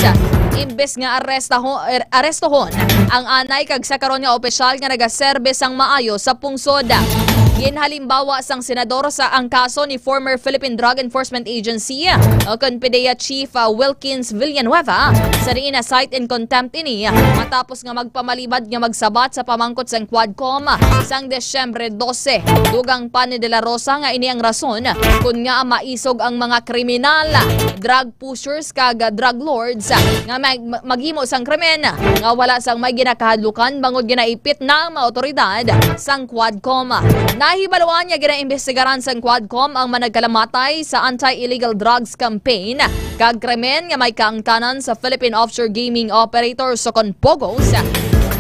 imbes nga arestaho-, er-, arestohon ang anay kag sa karon nga opisyal nga nagaserbe sang maayo sa pungsod. Ginhalimbawa sang senador sa ang kaso ni former Philippine Drug Enforcement Agency o kon PDEA Chief, uh, Wilkins Villanueva, sa diin na cite in contempt ini matapos nga magpamalibad nga magsabat sa pamangkot sang Quadcom sang Disyembre dose. Dugang pa ni De La Rosa nga ini ang rason kon ngaa maisog ang mga kriminal, drug pushers kag drug lords nga mag-, maghimo sang krimen nga wala sang may ginakahadlukan bangod ginaipit na ang mga awtoridad sang Quadcom. Nahibaluan nga ginaimbestigaran sang Quadcom ang managkalamatay sa anti-illegal drugs campaign kag krimen nga may kaangtanan sa Philippine Offshore Gaming Operators o kon POGOs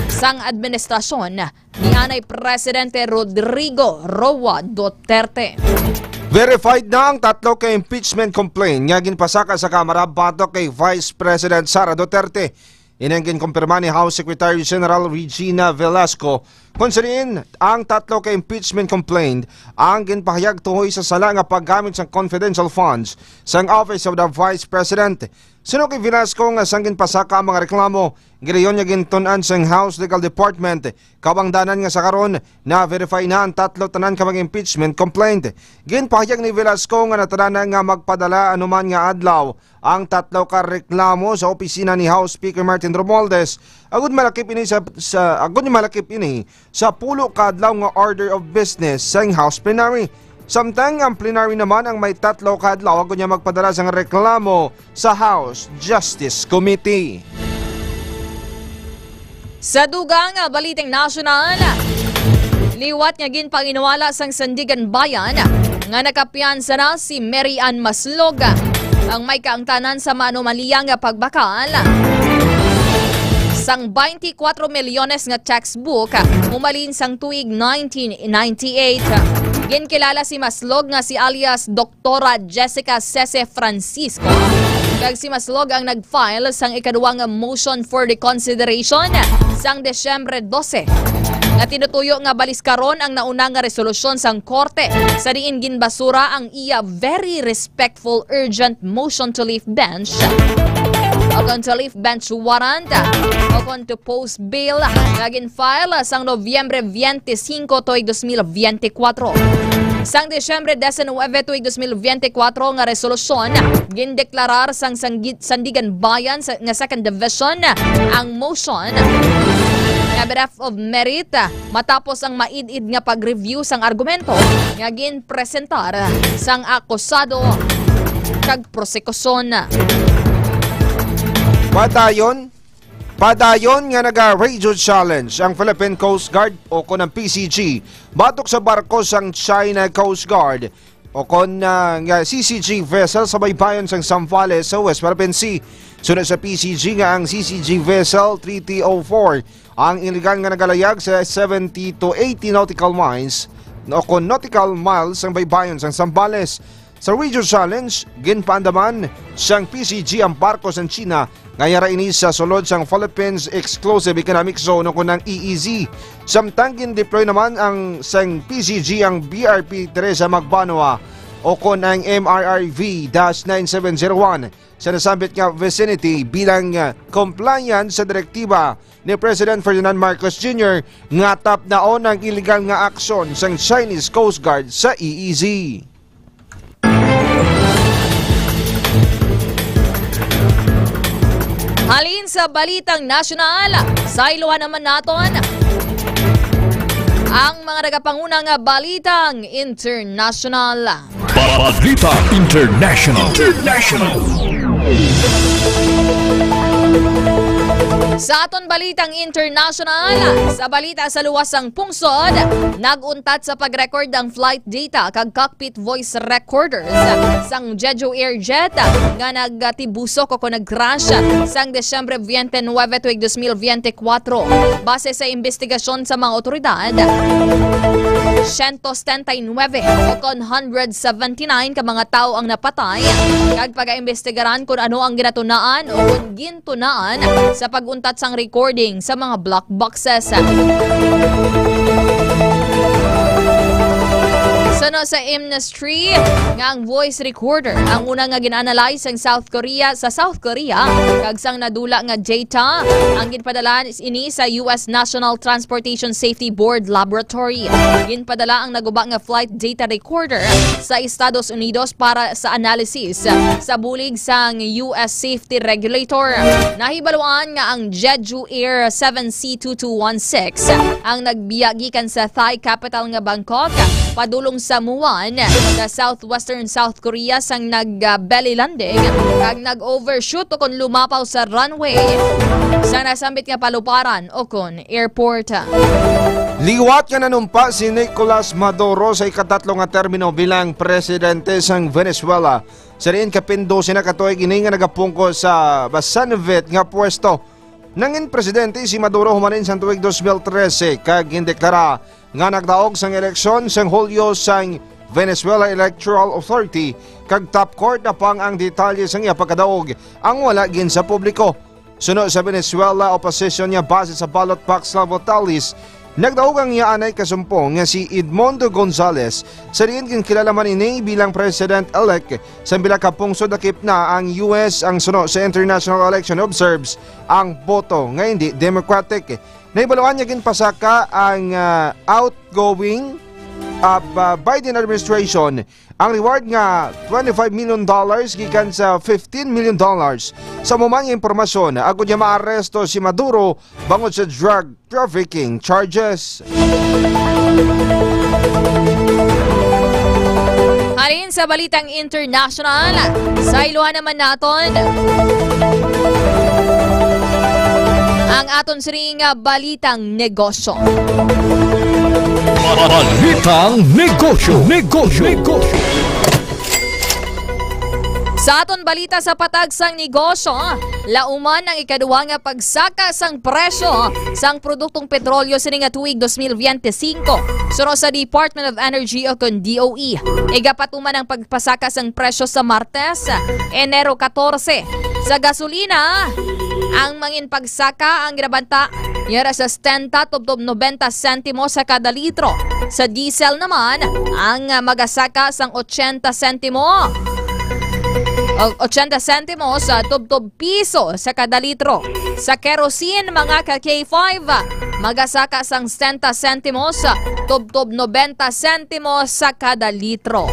sang administrasyon ni anay Presidente Rodrigo Roa Duterte. Verified na ang tatlo ka impeachment complaint nga ginpasaka sa Kamara batok kay Vice President Sara Duterte. Ini ang ginkumpirma ni House Secretary General Regina Velasco, kon sa diin ang tatlo ka impeachment complaint ang ginpahayag tuhoy sa sala nga paggamit sang confidential funds sang Office of the Vice President. Suno kay Velasco, nga sang ginpasaka ang mga reklamo, gilayon nga gintun-an sang House Legal Department, kabangdanan nga sa karon na-verify na ang tatlo tanan ka mga impeachment complaint. Ginpahayag ni Velasco nga natanan na nga magpadala anuman nga adlaw ang tatlo ka reklamo sa opisina ni House Speaker Martin Romualdez, agud malakip ini sa, sa, agud malakip ini sa pulo ka adlaw nga order of business sang House Plenary. Samtang ang plenary naman ang may tatlo ka adlaw agud niya magpadala sang reklamo sa House Justice Committee. Sa dugang nga balitang nasyonal, liwat nga ginpanginwala sang Sandiganbayan nga nakapiyansa na si Mary Ann Maslog, ang may kaangtanan sa maanomaliya nga pagbakal sang twenty-four milyones nga textbook humalin sang tuig nineteen ninety-eight. Ginkilala si Maslog nga si alias Doktora Jessica Sese Francisco, kag si Maslog ang nag-file sang ikaduwa nga motion for reconsideration sang Disyembre dose, Tinutuyo nga baliskaron ang nauna nga resolusyon sang korte sa diin ginbasura ang iya very respectful urgent motion to lift bench o kon to lift bench warrant o kon to post bail nga gin-file sang Nobyembre twenty-five tuig dos mil biyente kwatro. Sang Disyembre diecinuebe tuig dos mil biyente kwatro nga resolusyon, gindeklarar sang Sangi-, Sandiganbayan sa, nga Second Division ang motion nga bereft of merit matapos ang maid-id nga pag-review sang argumento nga ginpresentar sang akusado kag prosekusyon. Padayon, padayon nga naga-radio challenge ang Philippine Coast Guard o kon ang P C G batok sa barko sang China Coast Guard o kon, ah, nga C C G vessel sa baybayon sang Zambales sa West Philippine Sea. Suno sa P C G nga ang C C G vessel three T O four ang iligal nga nagalayag sa seventy to eighty nautical miles o kon nautical miles sang baybayon sang Zambales. Sa radio challenge, ginpaandaman sang P C G ang barko sang China nga yara ini sa sulod sang Philippines Exclusive Economic Zone o kon ang E E Z. Samtang gin-deploy naman ang sang P C G ang B R P Teresa Magbanua o kon ang M R R V dash nine seven zero one sa nasambit nga vicinity bilang, ah, compliance sa direktiba ni President Ferdinand Marcos Junior nga tapdaon ang iligal nga aksyon sang Chinese Coast Guard sa E E Z. Halin sa balitang nasyonal, saylohan naman naton ang mga nagapangunang balitang internasyonal. Balita International. International. Sa aton balitang international, sa balita sa luwas sang pungsod, nag-untat sa pag-record ang flight data kag cockpit voice recorders sang Jeju Air Jet nga nagtibusok o kon nag-crash sang Disyembre twenty-nine tuig dos mil biyente kwatro. Base sa investigasyon sa mga otoridad, siyento setenta y nuebe o kon hundred seventy-nine ka mga tawo ang napatay, kag pagaimbestigaran kon ano ang ginatunaan o kon gintunaan sa pag-untat sang recording sa mga black boxes. Suno sa Amnesty nga ang voice recorder ang una nga gin-analyze sang South Korea, sa South Korea, kag sang nadula nga data ang ginpadala ini sa U S National Transportation Safety Board Laboratory. Ginpadala ang naguba nga flight data recorder sa Estados Unidos para sa analysis sa bulig sang U S safety regulator. Nahibaluan nga ang Jeju Air seven C two two one six ang nagbiya gikan sa Thai capital nga Bangkok padulong sa Muan, sa southwestern South Korea, sang nag, ah, belly landing kag nag-overshoot o kon lumapaw sa runway sa nasambit nga paluparan o kon airport. Liwat nga nanumpa si Nicolas Maduro sa ikatatlo nga termino bilang presidente sang Venezuela. Sa diin kapin dose na ka tuig ini nga nagapungko sa masanvit nga pwesto. Nangin presidente si Maduro humanin sang tuig dos mil trese kag gindeklara nga nagdaog sang eleksyon sang Hulyo sang Venezuela Electoral Authority, kag top court na pang ang detalye sang iya pagkadaog ang wala gin sa publiko. Suno sa Venezuela opposition niya base sa ballot box level tallies, nagdaog ang iya anay kasumpong nga si Edmundo Gonzalez, sa diin ginkilala man ini bilang president-elect sa pila ka pungsod. Dakip na ang U S ang suno sa international election observes ang boto nga hindi democratic. Nahibaluan nga ginpasaka ang, ah, outgoing, ah, ba-, Biden administration ang reward nga twenty-five million dollars gikan sa fifteen million dollars. Sa amo man nga impormasyon, agod nga maaresto si Maduro bangod sa drug trafficking charges. Halin sa balitang international, saylohan naman naton ang aton sining balitang negosyo. Balitang negosyo, negosyo, negosyo. Sa aton balita sa patag sang negosyo, lauman ang ikaduha nga pagsaka sang presyo sang produktong petrolyo sini nga tuig dos mil biyente singko. Suno sa Department of Energy o kon D O E, igapatuman ang pagpasaka sang presyo sa Martes, Enero katorse. Sa gasolina, ang mangin pagsaka ang ginabanta yara sa setenta tubtob nobenta sentimo sa kada litro. Sa diesel naman, ang, ah, magasaka sang ochenta sentimo, o ochenta sentimo sa tubtob piso sa kada litro. Sa kerosene, mga ka K five, magasaka sang setenta sentimos tubtob nobenta sentimos sa kada litro.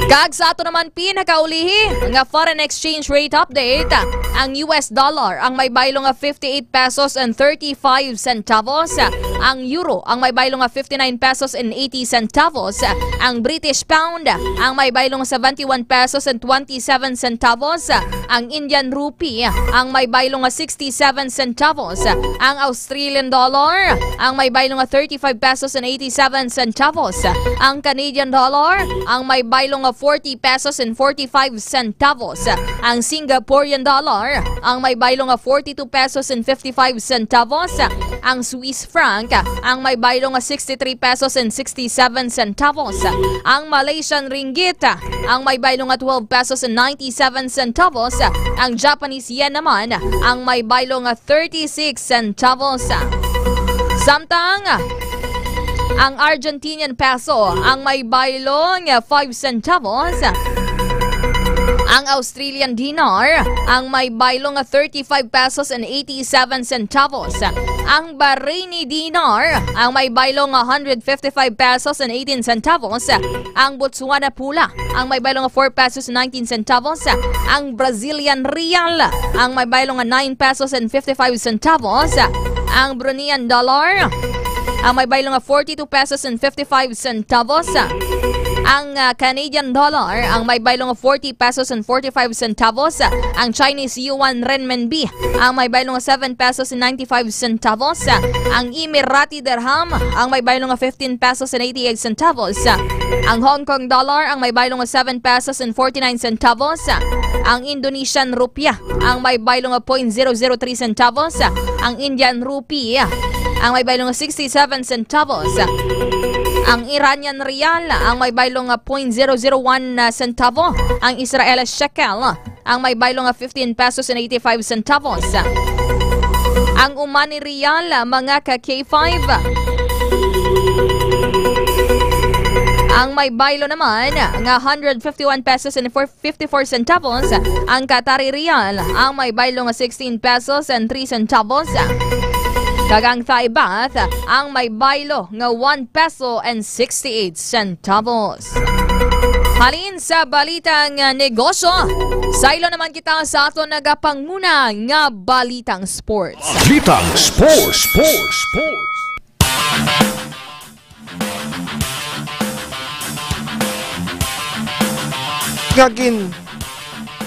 Kag sa ato naman pinakaulihi nga foreign exchange rate update, ang U S dollar ang may baylo nga fifty-eight pesos and thirty-five centavos, ang euro ang may baylo nga fifty-nine pesos and eighty centavos, ang British pound ang may baylo nga seventy-one pesos and twenty-seven centavos, ang Indian rupee ang may baylo nga sixty-seven centavos, ang Australian dollar ang may baylo nga thirty-five pesos and eighty-seven centavos, ang Canadian dollar ang may baylo nga forty pesos and forty-five centavos, ang Singaporean dollar ang may baylo nga forty-two pesos and fifty-five centavos, ang Swiss franc ang may baylo nga sixty-three pesos and sixty-seven centavos, ang Malaysian ringgit ang may baylo nga twelve pesos and ninety-seven centavos, ang Japanese yen naman ang may baylo nga thirty-six centavos. Samtang ang Argentinian peso ang may baylo nga five centavos, ang Australian dinar ang may baylo nga thirty-five pesos and eighty-seven centavos, ang Bahraini dinar ang may baylo nga hundred fifty-five pesos and eighteen centavos, ang Botswana pula ang may baylo nga four pesos and nineteen centavos, ang Brazilian real ang may baylo nga nine pesos and fifty-five centavos, ang Bruneian dollar ang may baylo nga forty-two pesos and fifty-five centavos, ang, ah, Canadian dollar ang may baylo nga forty pesos and forty-five centavos, ang Chinese yuan renminbi ang may baylo nga seven pesos and ninety-five centavos, ang Emirati dirham ang may baylo nga fifteen pesos and eighty-eight centavos, ang Hong Kong dollar ang may baylo nga seven pesos and forty-nine centavos, ang Indonesian rupiah ang may baylo nga point zero zero three centavos, ang Indian rupee ang may baylo nga sixty-seven centavos, ang Iranian riyal ang may baylo nga point zero zero one centavo, ang Israel shekel ang may baylo nga fifteen pesos and eighty-five centavos. Ang Omani riyal, mga ka K five, ang may baylo naman nga hundred fifty-one pesos and four, fifty-four centavos. Ang Qatari riyal, ang may baylo nga sixteen pesos and three centavos. Kag ang Thai baht, ang may baylo nga one peso and sixty-eight centavos. Halin sa balitang, ah, negosyo, saylo naman kita sa aton nagapanguna nga balitang sports. Balitang sports, sports, sports. Nga gin-,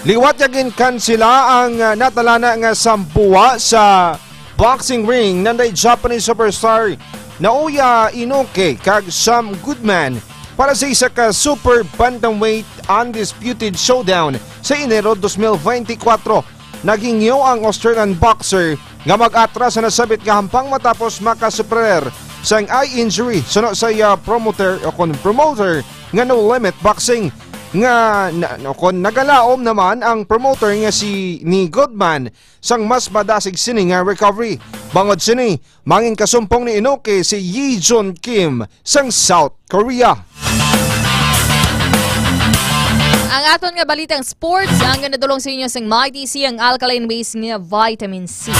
liwat nga ginkansela ang, ah, natalana nga sambuwa sa boxing ring, nanday Japanese superstar Naoya Inoue kag Sam Goodman para sa isa ka super bantamweight undisputed showdown sa Enero dos mil bente kwatro. Naghingyo ang Australian boxer nga mag-atras sa nasabit nga hampang matapos makasuperar sang eye injury suno sa iya promoter o kon promoter nga No Limit Boxing nga na, o kon nagalaom naman ang promoter nga si ni Goodman sang mas madasig sini nga recovery. Bangod sini, mangin kasumpong ni Inoue si Yi Jun Kim sang South Korea. Ang aton nga balitang sports ang nadulong sa inyo sang Mighty C, ang alkaline base nga vitamin C.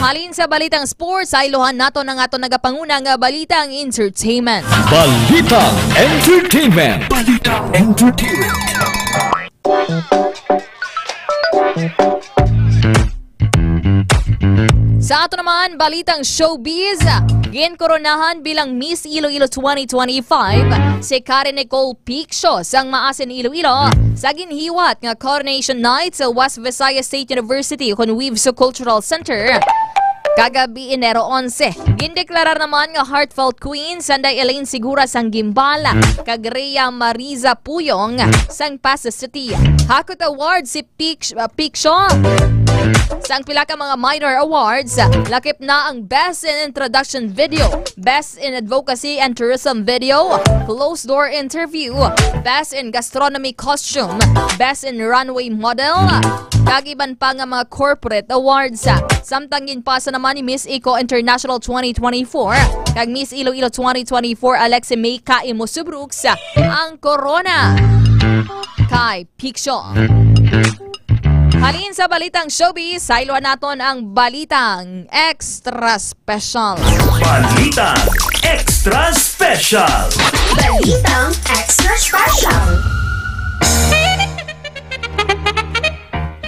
Halin sa balitang sports, saylohan naton ang aton nagapanguna nga balitang entertainment. Balitang entertainment. Balitang entertainment. Sa ato naman, balitang showbiz, ginkoronahan bilang Miss Iloilo twenty twenty-five si Karen Nicole Piccio sang Maasin, Iloilo, sa ginhiwat nga Coronation Night sa West Visayas State University kon WVSU Cultural Center kagabi, Enero onse. Gindeklarar naman nga Heartfelt Queen sanday Elaine Segura sang Guimbal kag Rhea Mariza Puyong sang Passi City. Hakot Award si Pic-, uh, Piccio Sang pila ka mga minor awards, lakip na ang Best in Introduction Video, Best in Advocacy and Tourism Video, Closed Door Interview, Best in Gastronomy Costume, Best in Runway Model, kag iban pa nga mga corporate awards. Samtang ginpasa naman ni Miss Eco International twenty twenty-four kag Miss Iloilo twenty twenty-four Alexi May Kaimo Subrooks ang korona kay Picture. Halin sa balitang showbiz, sayloan naton ang balitang extra special. Balitang extra special. Balitang extra special.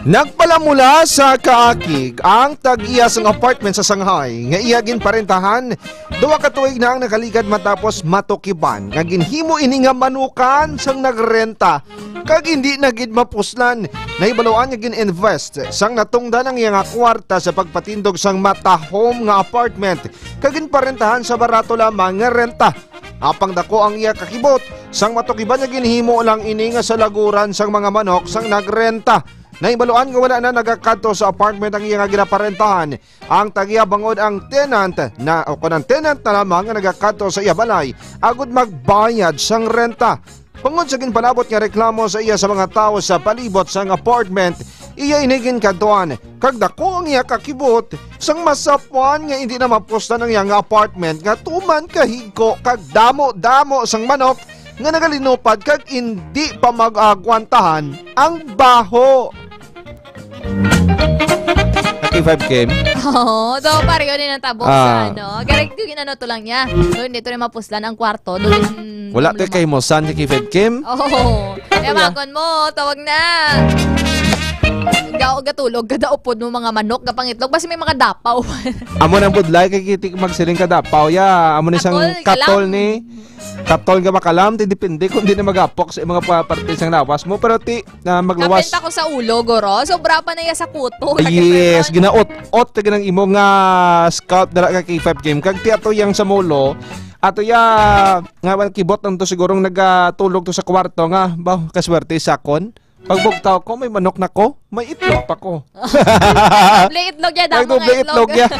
Nagpalamula sa kaakig ang tag-iya sang apartment sa Shanghai nga iya ginparentahan, duha ka tuig na ang nakaligad matapos matukiban nga ginhimo ini nga manukan sang nagrenta kag hindi na gid mapuslan. Nahibaluan nga gin-invest sang natungdan ang iya nga kwarta sa pagpatindog sang matahom nga apartment kag ginparentahan sa barato lamang nga renta. Apang dako ang iya kakibot sang matukiban nga ginhimo lang ini nga salaguran sang mga manok sang nagrenta. Nahibaluan nga wala na nagakadto sa apartment ang iya nga ginaparentahan ang tag-iya bangod ang tenant na, o kon ang tenant na lamang nga nagakadto sa iya balay agud magbayad sang renta. Bangod sa ginpalabot nga reklamo sa iya sa mga tawo sa palibot sang apartment, iya ini ginkadtuan kag dako ang iya kakibot sang masapwan nga indi na mapuslan ang iya nga apartment nga tuman kahigko kag damo-damo sang manok nga nagalinupad kag indi pa mag-agwantahan ang baho. Happy five K. Oo, to pareho din ang tabo Ah. sa ano. Garing ko ginano to lang niya. Doon dito rin mapuslan ang kwarto. Doon Wala to kay mo, san kay five Kim? Oo. Kaya magon mo, tawag na. Gao gatulog, kada upod mo mga manok, gapangitlog. Basi may mga dapaw. Amo nang budlay kay kitik magsiling ka dapaw ya. Amo ni sang Katol, katol kalam. ni katol nga makalam, ti depende kung di na magapok sa mga pa- parte sang lawas mo. Pero ti na magluwas. Kapenta ko sa ulo, guro. Sobra pa na iya sa kuto. Yes, ginaot-ot ka ng imo nga scalp dala ka K five Kim. Kag ti ato yang sa molo, ato ya nga man kibot nang to sigurong nagatulog to sa kwarto nga, ba, kaswerte sa kon. Pagbugtaw ko, may manok na ko, may itlog pa ko. Doble itlog yan, May damo nga doble itlog. itlog yan.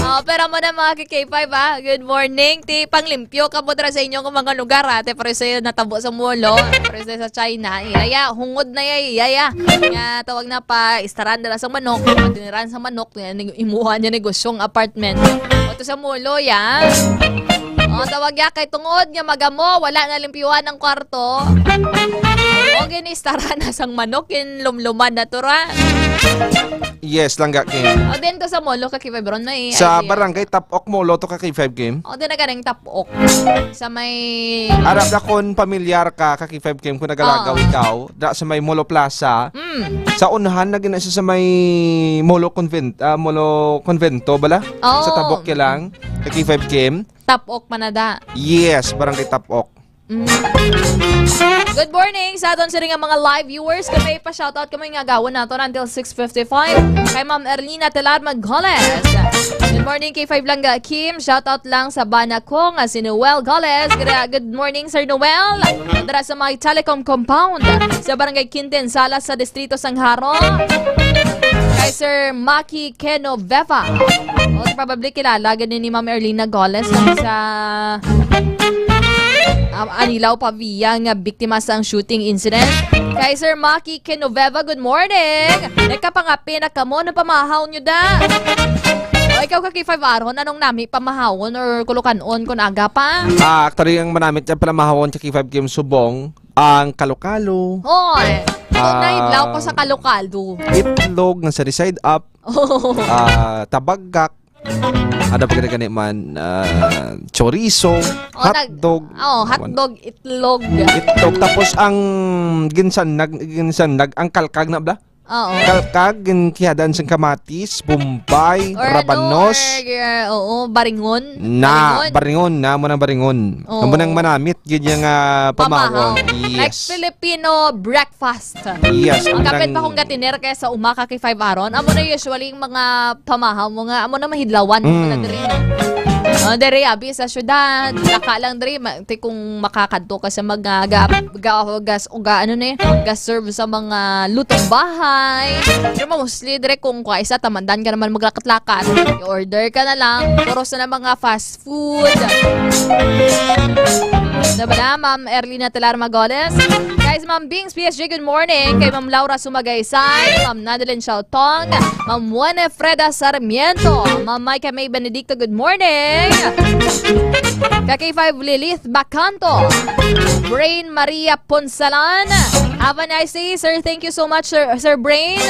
Oh, pero mo na mga K five, ah. Good morning. Ti panglimpyo ka mo dira sa inyo nga mga lugar, ah. Ti pero sa'yo natabo sa molo, pero sa'yo sa China. Ilaya, hungod na yay, yaya. Nga tawag na pa, istaran dala sa manok, patiniran sa manok, nga nig- imuha niya negosyo ang apartment. Oto sa molo, ya. Oh, tawag ya kay tungod nga magamo, wala na limpyuhan ang kwarto. O ginistaran na sang manok, in lumluman na tura. Yes, langga, Kim. O din to sa molo ka K five ron, may Sa idea. Barangay Tapok, molo to ka K five, Kim. O din na ganing Tapok. Sa may Arap na kon pamilyar ka, ka K five, Kim, kung nagalagaw Oo. ikaw, da sa may Molo Plaza, Mm. sa unahan na gina siya sa may Molo Convent, ah, Molo Convento, bala? Oo. Sa Tabok ya lang, ka K five, Kim. Tapok, Manada. Yes, Barangay Tapok. Mm. Good morning sa aton siring nga mga live viewers. Kami pa-shoutout kami nga gawon naton until six fifty-five. Kay Ma'am Erlina Telar Magholes. Good morning, K five Langga Kim. Shoutout lang sa bana ko nga si Noel Goles. Gra- Good morning, Sir Noel. Dara sa may Telecom Compound sa Barangay Quintin, Salas sa Distrito sang Jaro. Kay Sir Maki Keno Veva. O, probably kilala gani ni Ma'am Erlina Goles sa um, Anilao Pavia nga biktima sang shooting incident. Kay Sir Maki Kenoveva, good morning. Nagkapangape na kamo, ano pamahaw nyo da? O ikaw ka K five Aron, anong nami pamahawon or kulukan-on kun aga pa? Ah, actually, ang manamit niya pala mahawon sa K five Kim Subong, ang kalokalo. Hoy, kung Ah, naidlaw ko sa kalokalo. Itlog nga sa side up, Oh. ah, tabagak, ano pa gani man, ah, chorizo, Oh, nag- hotdog. Oh, hotdog, itlog. Itlog. Tapos ang ginsanag, ginsanag, ang kalkag na bla? Oo. Kalkag, ginkihadan sang kamatis, bombay, Or ano, rabanos. or, uh, oo, baringon. Na, Baringon. baringon, na mo ng baringon. Oo. Amo nang manamit, yun yung, ah, pamahaw. Pamahaw. Like Yes. Filipino breakfast. Yes, Ang ang kapit pa nang kung gatiner kaya sa uma ka kay five aron. Amo na usually yung mga pamahaw mo nga, amo na mahidlawan mo Mm. na diri. Oh, dere, abi sa syudad, laka lang dere, ma-, ti kung makakadto ka sa mga ga-, ga-, gas, o ga-, ano ni, ga-serve sa mga lutong bahay. Pero mostly dere kung kwa isa, tamandan ka naman maglakat-lakat. I-order ka na lang. Puro sa na mga fast food. Diba na, Ma'am Erlina Telar Magoles? Guys, Ma'am Bings P S J, good morning. Kay Ma'am Laura Sumagaysay, Ma'am Nadeline Chautong, Ma'am Winifreda Sarmiento, Ma'am Micah May Benedicto, good morning. Ka K five Lilith Bacanto, Brain Maria Ponsalan. Have a nice day, sir. Thank you so much, sir, Sir Brain.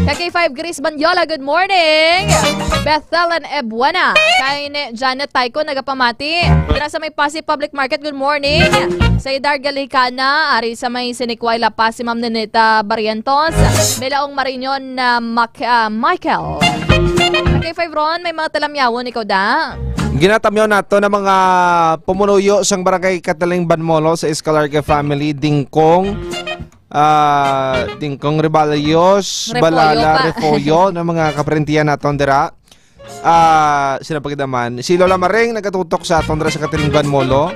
Ka K five Grace Banyola, good morning. Bethel and Ebuena. Kay ni Janet Taiko, nagapamati. Dira sa may Passi Public Market, good morning. Sa Idar Galicana, ari sa may Siniquay La Paz, si Ma'am Nenita Barrientos. Milaong Mariñon, ah, Mac-, ah, Michael. Ka K five Ron, may mga talamyawon ikaw da? Ginatamyaw nato na mga pumunuyo sang Barangay Cataling Banmolo sa Escalarga family, Dingkong, ah, Dingkong Reballos, Repollo Balala, pa. Repollo, ng mga kaparentihan naton dira. Ah, sila pa gid naman. Si Lola Maring nagatutok sa aton dira sa Cataling Banmolo.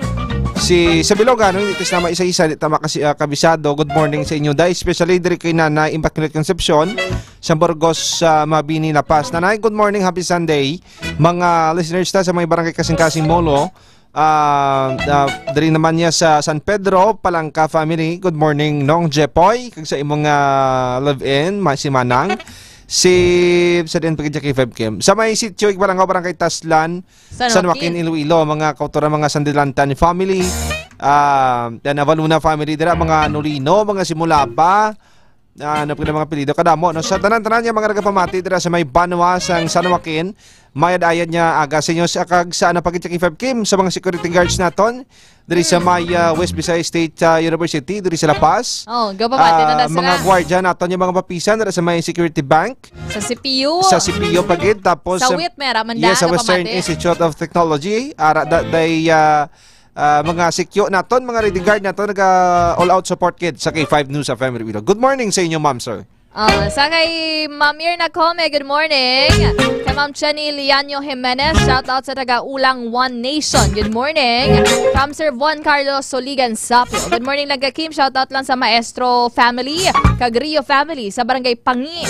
Si sa Bilogan, no, hindi ta sila isa-isa, di ta makasi-, ah, kabisado. Good morning sa inyo, day. Especially diri kay Nanay Immaculate Concepcion sa Burgos, sa Mabini, La Paz. Nanay, good morning, happy Sunday. Mga listeners ta sa may barangay Kasing-Kasing Molo, ah, ah, diri naman niya sa San Pedro, Palangka family. Good morning, Nong Jepoy, kag sa imong, ah, love-in, ma-, si Manang. Si, sa din pa gid K five Kim. Sa may sitio, Igbalangaw, Barangay Taslan, San San Joaquin, Joaquin. Iloilo, mga kautoran, mga Sandilantan family. Ah, then Avaluna family dira, mga Nolino, mga Simulaba, ah, ano pa gid ang mga apelyido? Kadamo, no? Sa tanan-tanan niya, mga nagapamati dira sa may Banwa, sang San Joaquin, mayad-ayad niya aga sa inyo sa, kag sa, ano pa gid, K five Kim, sa mga security guards naton, diri sa may, ah, West Visayas State, ah, University, diri sa La Paz. Oh, gapamati na Ah, na sila. Mga gwardiya naton, yung mga papisan, diri sa may Security Bank. Sa C P U. Sa C P U pa gid, tapos Sa sa, WIT, may raman yes, sa daan, Western kapamati. Institute of Technology, ara da, day, ah, ah, mga sikyo naton, mga ready guard naton, naga all out support kid sa K five News F M Iloilo. Good morning sa inyo, ma'am, sir. Ah, sa kay Ma'am Mirna Come, good morning. Kay Ma'am Chenny Lianyo Jimenez, shout out sa taga Ulang One Nation. Good morning. From Sir Juan Carlos Soligan Sapio. Good morning lang ka Kim, shout out lang sa Maestro family, kag Rio family sa Barangay Pangi.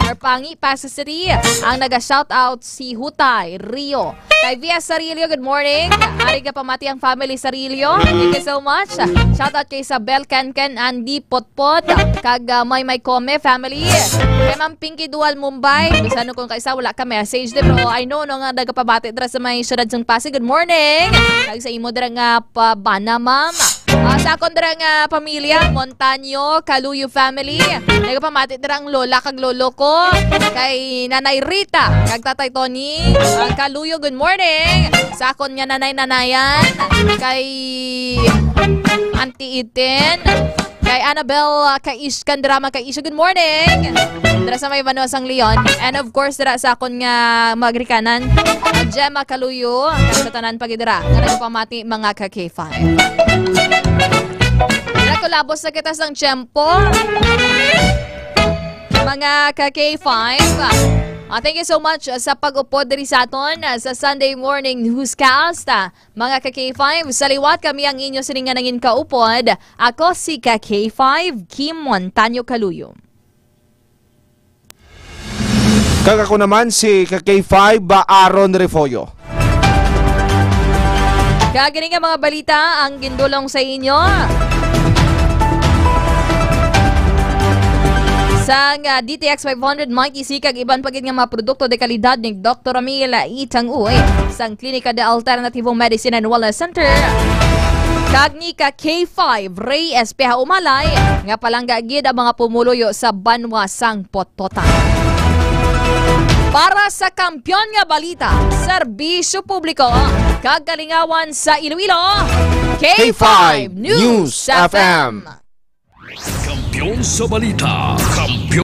Or Pangi, Pasay City. Ang naga-shout out si Hutay Rio. Kay Via Sarilio, good morning. Ari ka pamati ang family Sarilio. Thank you so much. Shout out kay Isabel, Ken Ken, Andy, Potpot, kag, ah, May May Come family. Kay Ma'am Pinky Dual Mumbai. Bisan kung kaisa wala ka message, di, pero I know, no, nga nagapabati dira sa may siyudad sang Pasig. Good morning. Kag sa imo dira nga pa bana, ma'am. Ah, sa akon dira nga pamilya, Montaño, Kaluyo family. Nagapamati dira ang lola kag lolo ko. Kay Nanay Rita, kag Tatay Tony, ah, Kaluyo, good morning. Sa akon nga nanay-nanayan, kay Auntie Iten, kay Annabel, ah, kay Ish, Kandrama, kay Isha, good morning. Dira sa may Banwa sang Leon. And of course, dira sa akon nga magrikanan, ang Gemma Kaluyo, kag sa tanan pa gid dira nga nagapamati, mga ka K five. Wala, kulabos na kita sang tiyempo. Mga ka K five, ah, thank you so much sa pag-upod diri sa aton, ah, sa Sunday Morning Newscast. Ah, mga ka K five, sa liwat kami ang inyo sining nga nangin kaupod. Ako si ka K five, Kim Montaño Kaluyo. Kag ako naman si ka K five, ba, Aaron Refollo. Kag ini nga mga balita ang gindulong sa inyo sang, ah, D T X five hundred, Mikey C, kag iban pa gid nga mga produkto de kalidad ni Doktor Ramil Itang Uy sang Klinika de Alternativo Medicine and Wellness Center. Kag ni ka K five, Ray Espeha Umalay, nga palangga gid ang mga pumuluyo sa banwa sang Pototan. Para sa kampiyon nga balita, serbisyo publiko, kag kalingawan sa Iloilo, K five News F M. Kampiyon sa balita, kampiyon